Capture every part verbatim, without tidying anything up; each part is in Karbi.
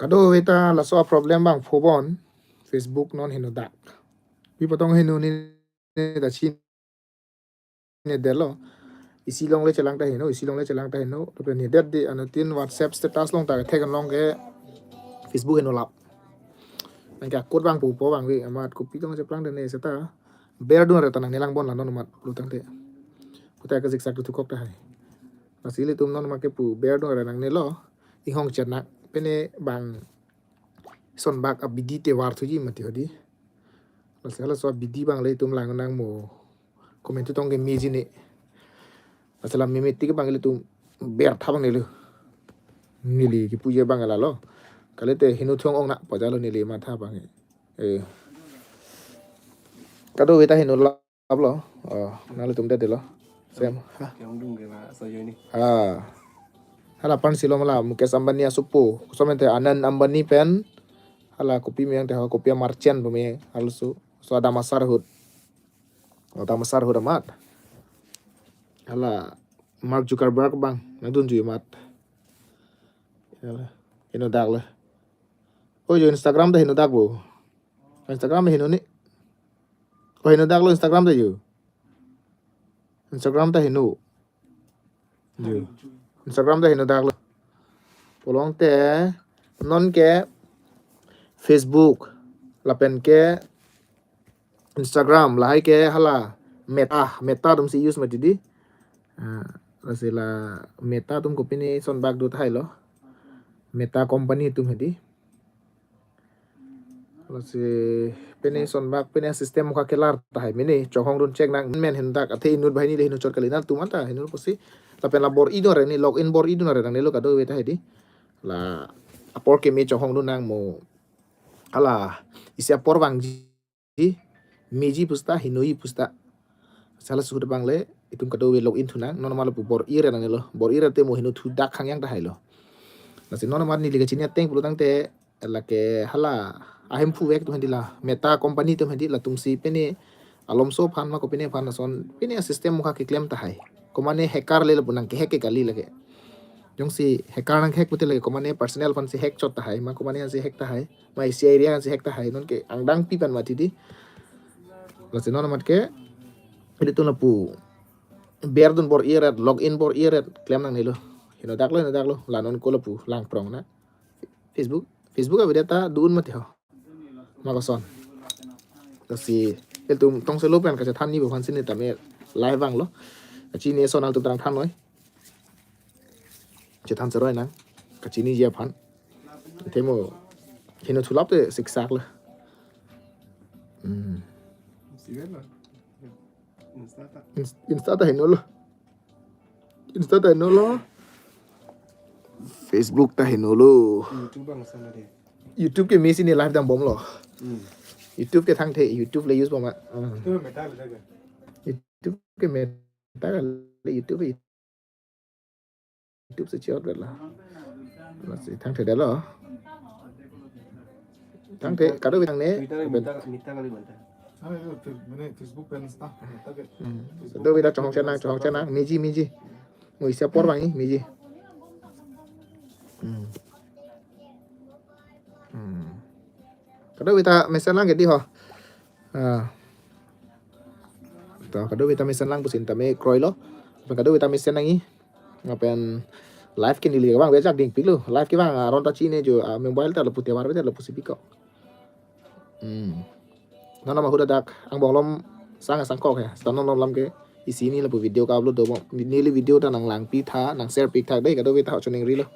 Kadokave ta laso a-problem abang phobon, Facebook non henodak. Pi patong heno ni ne ta chinine detlo. Isi along le chelang ta heno, isi along le chelang ta heno. Lapen ne det di anuttin WhatsApp status along ta thek along ke Facebook henolap. Anke akut abang pupo abang ave amat kopi tong cheplang dene seta. Berdun re ta nangne langbom la non amat pulotangte. Puta ke ziksak tu thukok tahai. Lasi ilitum non amat ke pu berdun re nangnelo. Inghong chenak pene abang sonbak abidi te varthuji mati hodi. Lasi halaso abidi abang le itum lang nangmo. Comment tu tong ke meji ne. Lasi la meme tik abang ilitum bertha abang nelo. Neli kipuji abang lalo. Kalite heno thong ong na pajalo neli matha abang. Eh. Kadokave ta henolaplo. Oh, nanglitum det detlo. Sem. Ha. Yang dung ke ba so yo ni. Ha. Hala aphan si lo mala Mukesh Ambani asopo. Koson mente Anand Ambani pen. Hala kopi meyang te ha kopi merchant pu me. Halaso. So adam asar ahut. Adam asar ahut amat. Hala Mark Zuckerberg abang nangdunji amat. Hala. Henodak le. Oh, yo Instagram ta henodak bo. Instagram ta heno ni. Oh, henodaklo Instagram ta yo. Instagram ta heno. Yo. Instagram ta henodaklo. Pulote non ke Facebook lapen ke Instagram lahai ke hala Meta, Meta atum si use mati di. Ah, lasi la Meta atum kopine sonbak do tahai lo. Meta company atum hedi. Lasi pine sonbak pine system mukha kelar tahai mene chonghong dun check nang men hendak athe inut banghini le heno chot kali nangtum anta heno pusi. Lapen la bor-i dun re ni login bor-i dun re nangnelo kadokave ta hedi. La apor keme chonghong dun nangmo. Hala isi apor vangji meji pu seta, henoji pu seta. Hala ahut abang le itum kadokave login thu nang, non amat lapu bor-i re nangnelo, bor-i re te mo heno thudak hangyang tahai lo. Lasi non amat neli kachini ateng pulotangte lake hala ahemphu vek atum hedi la Meta company atum hedi latum si pine alomso aphan ma kopine aphan ason pine system mukha keklem tahai. Komane hacker le lapu nangkehack ke kali lake. Jongsi hacker nangkehack pute lake komane personal aphan si hack chot tahai, ma komane aphan si hack tahai, ma isi area aphan si hack tahai, non ke angdeng pi pen mati di. Lasi non amat ke ilitum lapu berdun bor-i re, login bor-i re klem nangnelo. Henodaklo, henodaklo, la non ko lapu langprong na. Facebook, Facebook avedet ta dun mati ho. Ma koson. Lasi ilitum tongse lo pen kachethan ni bo aphan si ne tame live vanglo. Kachini ason atum ta nangthan noi. Chethan seroi nang. Kachiniji aphan. Te mo heno thulap te siksak lo. Hmm. Sigan lo. Insta ta. Ins-, Insta ta henolo. Insta ta henolo. Facebook ta henolo. YouTube bang sana de. YouTube ke mesi ne live dambomlo. Hmm. YouTube ke thangthe, YouTube le use bom ma. Hmm. Itu Meta le jaga. YouTube ke Meta le YouTube, YouTube si chiot bela. Lasi thangthe detlo. Thangthe, kadokave nangne. Twitter, Meta, Meta kali bonta. Ano, itu, Fe-, mane Facebook pen Insta, Meta ke. Hmm. Kadokave ta chonghong chenang, chonghong chenang, meji, meji. Mo isi apor vangji, meji. Hmm. Hmm. Kadokave ta mesen lang ke di ho. Ah. To, kadokave ta mesen lang pusi tame kroilo. Lapen kadokave ta mesen nangji. Lapen live ke neli vang vejak dingpiklo. Live ke vang aron ta chine jo, ah, mobile ta lapu te var vejak lapusi piko. Hmm. Non amat ahut dak angbong along sang sang kok he. Seta non alam ke isi ne lapu video ka-upload dobom. Neli video ta nanglangpi tha, nang share pik tha dei kadokave ta ho choningri lo.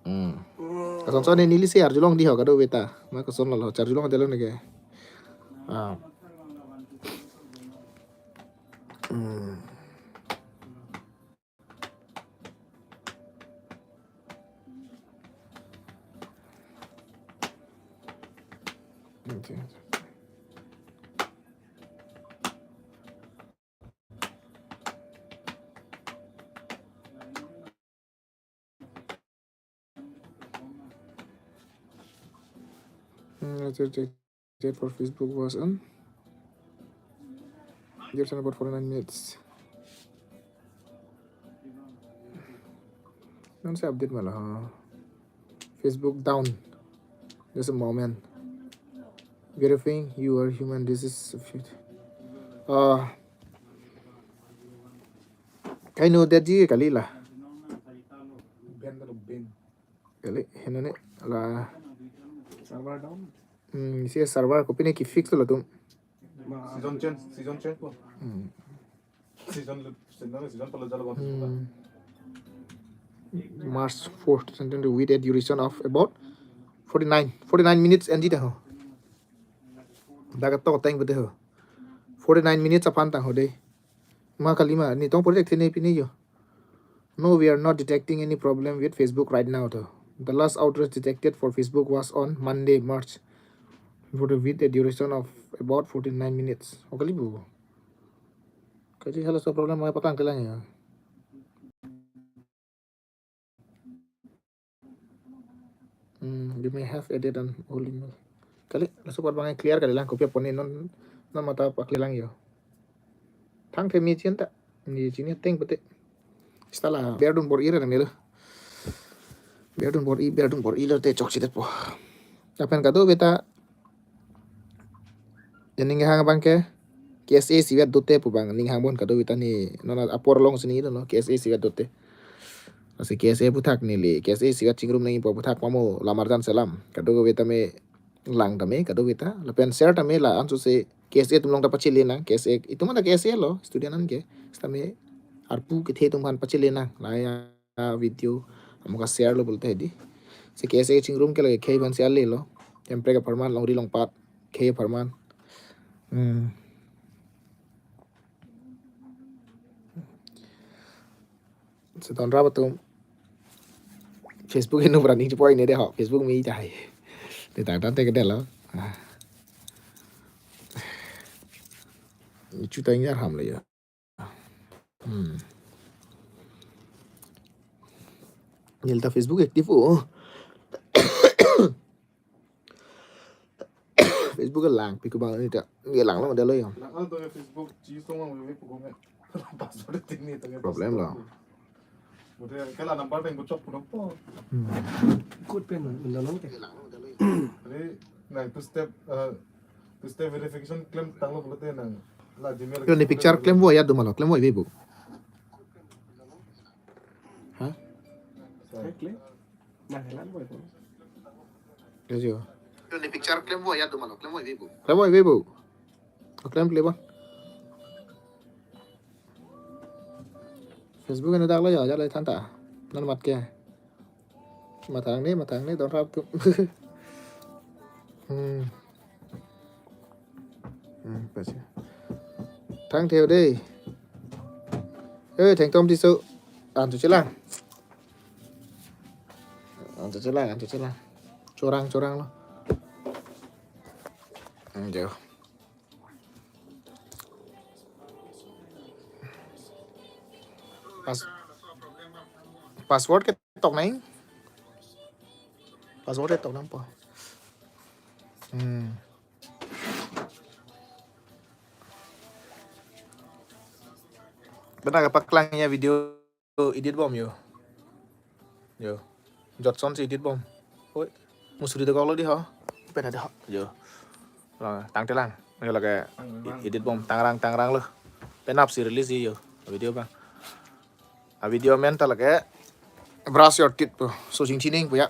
Hmm. Koson son ne neli share arjulong di ho kadokave ta. Ma koson lo lo, charjulong detlo ne ke. Ah. Hmm. Okay. Hmm, that's it, that's it for Facebook was on. Just about forty-nine minutes. Non se update malah, ha. Facebook down. Just a moment. Verifying you are human. This is a few. Uh, kaino detji kali la. Ben da ben. Kali, heno ne la. Server down. Hmm, si server kopine kefix lo tum. Season change, season change po. Hmm. Season lu, season, season pala jalo. Hmm. March fourth, twenty twenty, with a duration of about forty-nine, forty-nine minutes and dita ho. Daga to tang bete ho. Forty-nine minutes aphan tang ho de. Ma kali ma, ne tong project ne pine yo. No, we are not detecting any problem with Facebook right now though. The last outage detected for Facebook was on Monday, March, for the, with a duration of about forty-nine minutes. O kali bu. Kali halaso problem mai patang kelang ya. Hmm, you may have added an old email. Kali, laso apot bang clear kali lang, kopi apot ne non, non mata pa clear lang yo. Thang themi chin ta, ne chini teng pete. Seta la, berdun bor-i ra melo. Berdun bor-i, berdun bor-i lo te chokche det po. Lapen kadokave ta, ya ning hang abang ke, K S A isivet dote pu bang, ning hang bon kadokave ta ne, non apor along si ne lo, K S A isivet dote. Lasi K S A aphuthak neli, K S A isivet chingrum nangji pu aphuthak pamo lam arjan selam. Kadokave tame lang tame, kadokave ta. Lapen share tame la anso se K S A atum along ta pachele nang, K S A, itum anta K S A lo, student an ke. Sitame arpu kethe atum aphan pachele nang. La ya video, amuka share lo pulote di. Si K S A chingrum ke lake khei aphan share le lo. Emprek apharman, longri longpat, khei apharman. Hmm. Seton rap atum. Facebook inu berani cepoi ne de ho. Facebook mi jahai. Di tang tang te ke de lo. Ah. Chu tang yar ham le ya. Hmm. Neli ta Facebook active o. Facebook lang, piku bang ini ta. Neli lang lang ada lo ya. Lang ang to Facebook, ci song ang wewe pugo me. Password ting ni to. Problem lo. Bute kala number bang bucok puno po. Hmm. Code pen undang ke. Jadi, na two step, eh, two step verification claim tanglo pulote nang. La Gmail. Yo, ne picture claim vo ya dumalo, claim vo ibu. Hah? Saya claim. Nah, helan boy ko. Yo, yo. Yo, ne picture claim vo ya dumalo, claim vo ibu. Claim vo ibu. Claim claim ba. Facebook anu dak lo ya, jalo than ta. Non mat ke. Mathang ni, mathang ni, don rap tu. Hmm. Hmm, pasi. Thang theo dei. Eh, thang tom tisu. Antu chelang. Antu chelang, antu chelang. Chorang, chorang lo. Hmm, jauh. Pas-, password ketok nai. Password ketok nangpo. Hmm. Benar kepaklangji video edit bom yo. Yo. Jotson si edit bom. Oi. Musuri de golo di ho. Pena de ho. Yo. Lo, tang telang. Yo lake edit bom tangrang tangrang lo. Penap si release yo. Video bang. A video men ta lake brush your teeth po. So sing chining po ya.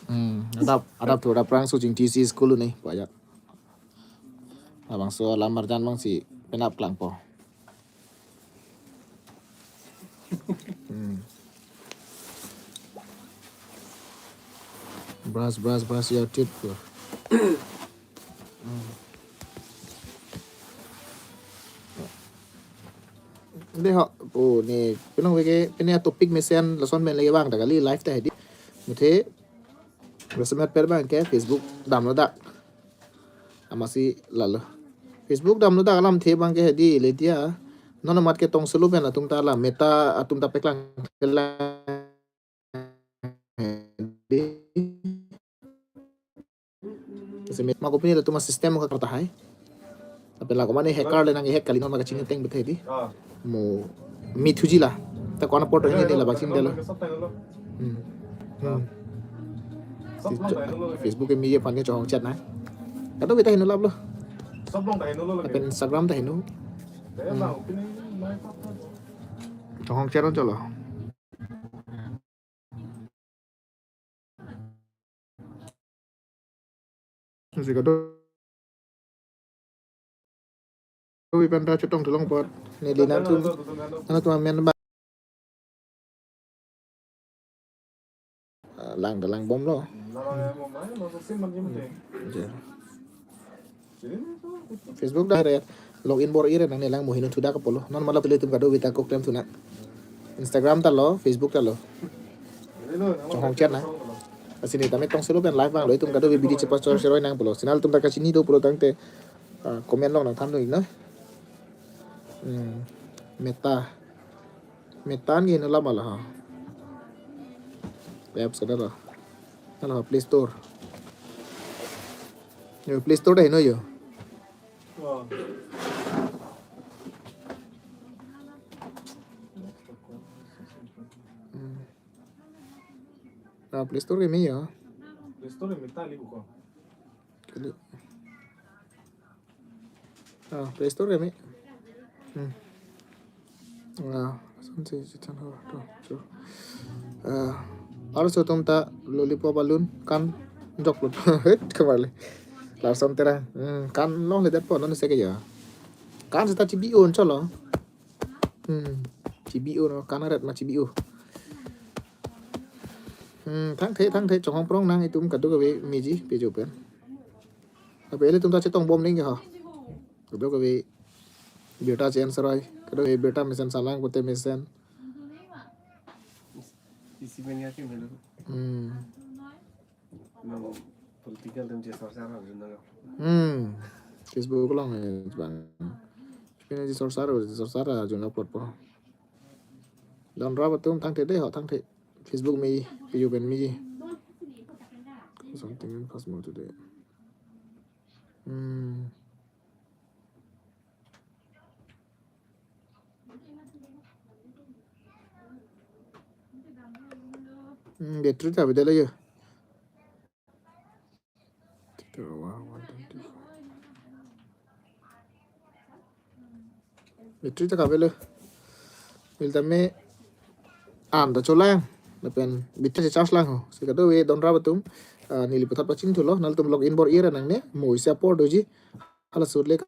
Hmm. Adap, adap tu adap rang so sing T C school ni po ya. Labangso lam arjan bang si penap klang po. Hmm. Brush, brush, brush your teeth po. Hmm. Dei ho, po ne, pinong veke, pine topic mesen, lason men lagi bang, ta kali live ta hedi. Muthe, resemet per bang ke, Facebook damlo dak. Amatsi lalo. Facebook damlo dak alamthe bang ke hedi le dia. Non amat ke tong selu pen atum ta la Meta atum ta paklang kelang. Seme ma kopine atum system ka karta hai. Tapi la komane hacker le nang hack kali non ma kaching teng bete di. Ah. Mo mithuji la. Ta kona porto hini la baching delo. Sab tang lo. Hmm. Hmm. Si cho-, Facebook ke meji aphan ke chonghong chat nang. Kadokave ta heno laplo. Lapen Instagram ta heno. Hmm. Chonghong chat on cholo. Si kadokave pen ta chetong thelong apot neli nangtum, nangtum amen ba. Ah, lang ta lang bomlo. Ja. Facebook ta re login bor-i re nangne, lang mo heno thudak apotlo. Non malap ilitum kadokave ta ko klem thunang. Instagram ta lo, Facebook ta lo. Chonghong chat nang. Lasi neli tame tongsi lo pen live vanglo, itum kadokave video chepa chor cheroi nang pulo. Lasi nanglitum ta kachini do pulo tangte, ah, comment along nangthan dun non. Hmm. Meta. Meta an ke heno lap ma lo ha. Apps kada lo. Hala Play Store. Yo, Play Store ta heno yo. Oh. Hmm. Ah, Play Store ke me yo. Play Store ke Meta li buko. Kali. Ah, Play Store ke me. Hmm. Ah, lason si chethan ho to, cho. Ah, arloso atum ta lollipop alun kan joklo. Het, kemar le. Larson tera. Hmm, kan longle detpo non seke ya. Kan seta chibi-o cholo. Hmm, chibi-o non, kan aret ma chibi-o. Hmm, thangthe, thangthe, chonghong prong nang itum kadokave meji page pen. Ape ilitum ta chetong bom nangji ha. Kadokave birta chen cheroi, kadokave birta mesen, salang pute mesen. Isi menya ke melu. Hmm. Nang political atum chesorsa ra jun nang. Hmm. Facebook along eh bang. Pine chesorsa ra, chesorsa ra jun upload po. Don rap atum thangthe de ho, thangthe. Facebook me, page pen meji. Something in Cosmo today. Hmm. Hmm, battery ta beda lagi. Battery ta kavelo. Neli tame an ta cholang. Lapen battery charge lang ho. Si kadokave don rap atum, ah, neli puthot pachini thulo. Nanglitum login bor-i ra nangne. Mo isi apor doji. Hala sut le